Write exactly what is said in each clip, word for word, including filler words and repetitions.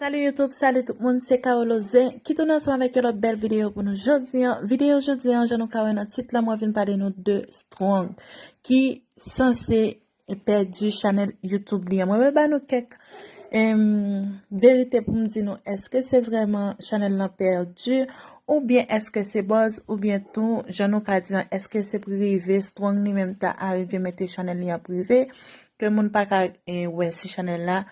Salut YouTube, salut tout moun, se Carolo Zen ki tounen ansanm avèk yon lòt bèl videyo pou nou jodi an. Videyo jodi an, jan nou ka wè nan tit la, mwen vin pale nou de Strong ki sanse pèdi chanèl YouTube li an. Mwen vle ba nou kèk em, verite pou m di nou, èske se vrèman chanèl lan pèdi, oubyen èske se buzz, oubyen tou, jan nou ka di an, èske se prive, Strong li menm ta arive mete chanèl li an prive, ke moun pa ka eh, wè si chanèl la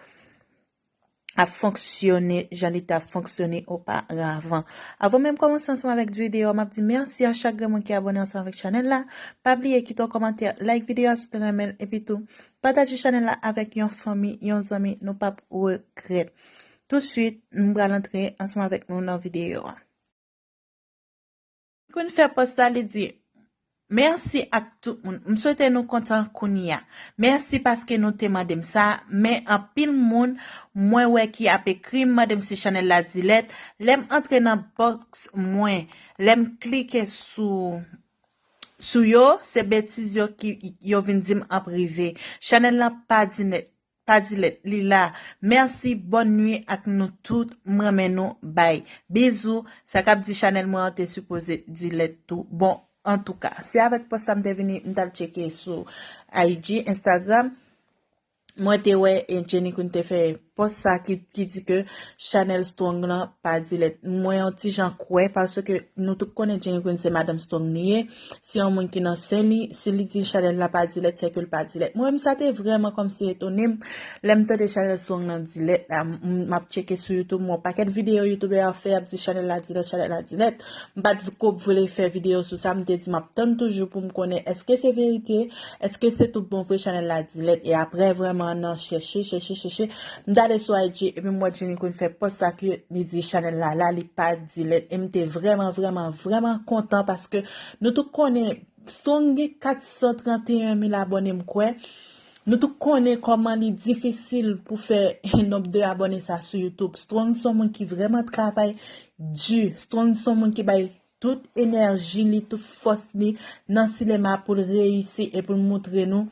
ap fonksyone jan li t ap fonksyone oparavan. Avan menm kòmanse ansanm avèk videyo a, m ap di mèsi a chak grenn moun ki abòne ansanm avèk chanèl la. Pa bliye kite yon kòmantè, like videyo a si w te renmen l, epi tou, pataje chanèl la avèk yon fanmi, yon zanmi, nou p ap regrèt. Touswit, m pral antre ansanm avèk nou nan videyo a. Queen fè pòs sa, li di, mèsi ak tout moun. M swete nou kontan kounye a. Mèsi paske nou te mande m sa, men anpil moun mwen wè ki ap ekri m, mande m si chanèl la delete. Lè m antre nan box mwen, lè m klike sou, sou yo, se betiz yo ki yo vin di m an prive. Chanèl lan pa delete. Pa delete, li la. Mèsi, bòn nwi ak nou tout, m renmen nou, bye. Bizou, sa k ap di chanèl mwen an te sipoze delete tou. Bon, antouka, se avèk pòs sa m te vini, m t al tcheke sou I G, Instagram. Mwen te wè e Jenny Queen te fè pòs sa ki, ki di ke chanèl Strong lan pa delete. Mwen yon ti jan kwè, paske nou tout konnen Jenny Queen se madanm Strong li ye. Si yon moun ki nan sen li, si li di chanèl la pa delete, se ke l pa delete. Mwen menm sa te vrèman kòmsi etone m lè m tande chanèl Strong nan delete la. M, m ap tcheke sou YouTube, m wè yon pakèt videyo youtubè yo ap fè, y ap di chanèl la delete, chanèl la delete. M pa t ko vle fè videyo sou sa, m te di m ap tann toujou pou m konnen èske se verite, èske se tout bon vre chanèl la delete. E aprè vrèman nan chèche, chèche, chèche, m t ale sou I G epi m wè Jenny Queen fè pòs sa ke li di chanèl la la, li pa delete. E m te vrèman, vrèman, vrèman kontan paske nou tout konnen Strong gen kat san trannteyen mil abòne m kwè. Nou tout konnen kòman li difisil pou fè nonb de abòne sa sou YouTube. Strong se yon moun ki vrèman travay di. Strong se yon moun ki bay tout enèji li, tout fòs li nan sinema pou l reyisi e pou l moutre nou,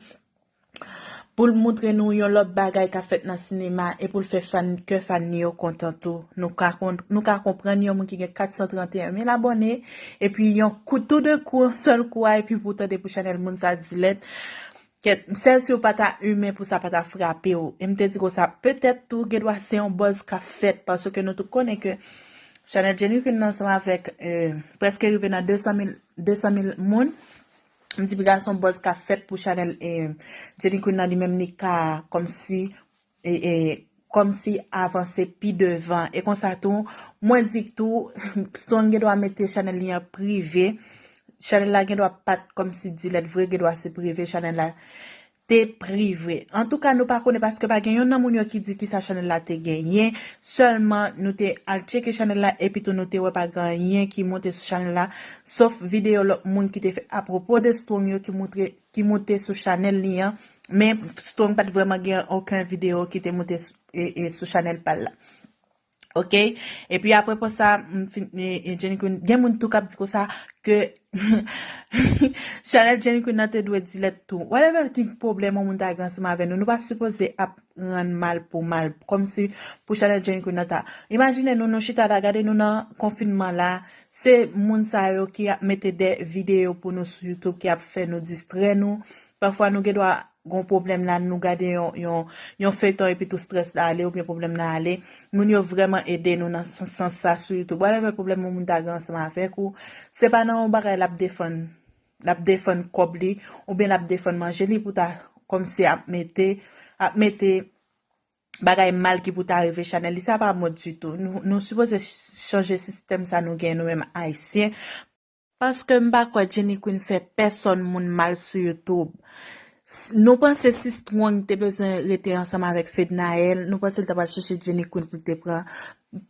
pou l moutre nou yon lòt bagay k ap fèt nan sinema e pou l fè fan, kè fan li yo kontan tou. Nou ka kon-, nou ka konprann yon moun ki gen kat san trannteyen mil abòne, epi yon kou, tou de kou, yon sèl kou a, epi pou tande pou chanèl moun sa delete. Kèt, sèl si w pa ta imen pou sa pa ta frape w. E m te di konsa, petèt tou, gen dwa se yon buzz k ap fèt, paske nou tout konnen ke chanèl Jenny Queen nan ansanm avèk, eh, prèske rive nan de san mil, de san mil moun. M di piga se yon buzz k ap fèt pou chanèl, eh, Jenny Queen nan li menm li ka kòmsi, eh, eh, kòmsi avanse pi devan. E konsa tou, mwen di tou, Strong gen dwa mete chanèl li an prive. Chanèl la gen dwa pa t kòmsi delete vre, gen dwa se prive chanèl la te prive. Antouka, nou pa konnen paske pa gen yonn nan moun yo ki di kisa chanèl la te genyen. Sèlman, nou te al tcheke chanèl la, epi tou nou te wè pa gen anyen ki monte sou chanèl la, sof videyo lòt moun ki te fè apwopo de Strong yo ki montre, ki monte sou chanèl li an. Men Strong pa t vrèman gen okenn videyo ki te monte s-, e, e, sou chanèl pa l la. Ok? Epi apre pou sa, m fin, e, e, Jenny Queen, gen moun tou k ap di konsa ke chanèl Jenny Queen nan te dwe delete tou. Whatever ki pwoblèm yon moun ta gen ansanm avè nou, nou pa sipoze ap rann mal pou mal. Kòmsi pou chanèl Jenny Queen nan ta. Imajine nou, nou chita la, gade nou nan konfinman la, se moun sa yo ki ap mete de videyo pou nou sou YouTube, ki ap fè nou distrè nou. Pafwa nou gen dwa gon pwoblèm la, nou gade yon, yon, yon feyton epi tou strès la ale oubyen pwoblèm la ale. Moun yo vrèman ede nou nan sans, sans sa sou YouTube. Whatever pwoblèm yon moun ta gen ansanm avèk ou, se pa nan yon bagay l ap defann, l ap defann kòb li, oubyen l ap defann manje li pou ta kòmsi ap mete, ap mete bagay mal ki pou ta rive chanèl li. Sa pa bon ditou. Nou, nou sipoze chanje sistèm sa nou gen nou menm Ayisyen. Paske m pa kwè Jenny Queen fè pèsòn moun mal sou YouTube. S-, nou panse si Strong te bezwen rete ansanm avèk Fednaelle, nou panse l ta pral chèche Jenny Queen pou l te pran.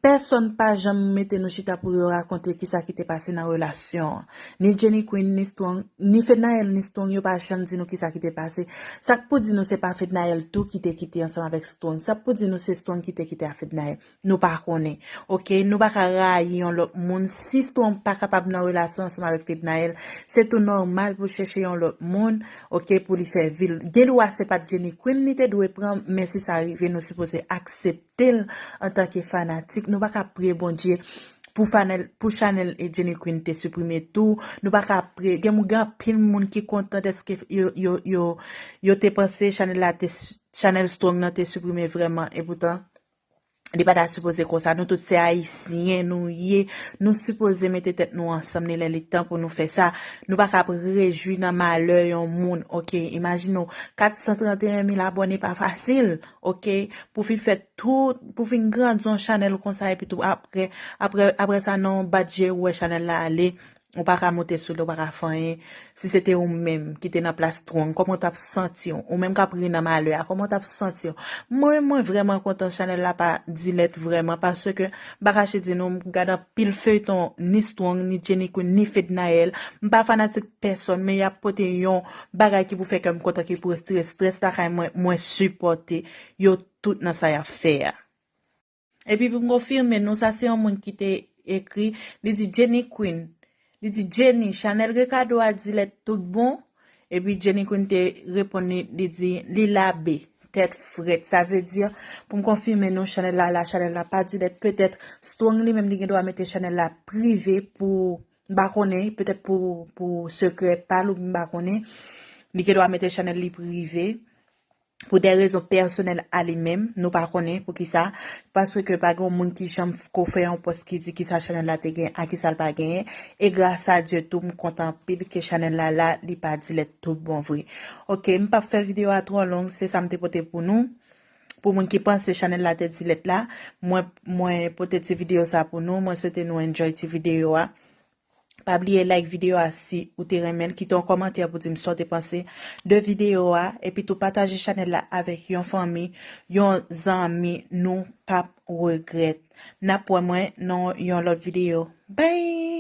Pèsòn pa janm mete nou chita pou yo rakonte kisa ki te pase nan relasyon an. Ni Jenny Queen, ni Strong, ni Fednaelle, ni Strong, yo pa janm di nou kisa ki te pase. Sa k pou di nou se pa Fednaelle tou ki te kite ansanm avèk Strong. Sa k pou di nou se Strong ki te kite a Fednaelle. Nou pa konnen. Ok, nou pa ka rayi yon lòt moun. Si Strong pa kapab nan relasyon ansanm avèk Fednaelle, se tou nòmal pou l chèche yon lòt moun, ok, pou li fè vi l. Gen dwa se pa t Jenny Queen li te dwe pran, men si sa rive, nou sipoze aksepte aksepte l antanke fanatik. Nou pa ka priye Bondye pou chanèl, pou chanèl e Jenny Queen te siprime tou. Nou pa ka priye. Gen moun, gen anpil moun ki kontan dèske yo, yo, yo, yo te panse chanèl la te, chanèl Strong nan te siprime vrèman. E poutan, li pa ta sipoze konsa. Nou tout se Ayisyen, nou ye. Nou sipoze mete tèt nou ansanm, ni lè li tan pou nou fè sa. Nou pa ka ap rejwi nan malè yon moun, oke? Imajine w, kat san trannteyen mil abòne pa fasil, oke? Pou fin fè tout, pou fin grandi yon chanèl konsa, epi tou apre, apre, apre sa, nan yon bat je, ou wè chanèl la ale, ou pa ka monte sou li, ou pa ka fè anyen. Si se te ou menm ki te nan plas Strong, kòman w t ap santi w? Ou menm k ap ri nan malè a, kòman w t ap santi w? Mwen, mwen vrèman kontan chanèl la pa dilèt vrèman, paske, m pa kache di nou, m gade anpil feyton, ni Strong, ni Jenny Queen, ni Fednaelle. M pa fanatik pèsòn, men y ap pote yon bagay ki pou fè kè m kontan, ki pou retire estrès lakay mwen, mwen sipòte yo tout nan sa y ap fè a. Epi pou m konfime nou, sa se yon moun ki te ekri, li di Jenny Queen. Li di Jenny, chanèl Ricardo a dilèt tout bon. Epi Jenny Queen te reponn li, li di li labe, tèt frèt. Sa vle di, pou m konfime nou, chanèl la, la, chanèl la pa dilèt. Petèt Strong li menm li gen dwa mete chanèl la prive pou, m pa konnen, petèt pou, pou sekrè pa l ou m pa konnen. Li gen dwa mete chanèl li prive. Pou de rezon pèsonèl a li menm, nou pa konnen poukisa, paske pa gen yon moun ki janm ko fè yon pòs ki di kisa chanèl la te gen, a kisa l pa genyen, e gras a Dye tou, m kontan anpil ke chanèl la la, li pa dilèt tout bon vre. Oke, m p ap fè videyo a twò long, se sa m te pote pou nou. Pou moun ki panse chanèl la te dilèt la, mwen, mwen pote ti videyo sa pou nou, mwen swete nou enjoy ti videyo a. Pa bliye like videyo a si ou te renmen l, kite yon kòmantè pou di m sa w te panse de videyo a, epi tou pataje chanèl la avèk yon fanmi, yon zanmi, nou p ap regrèt. N ap wè mwen nan yon lòt videyo. Bye!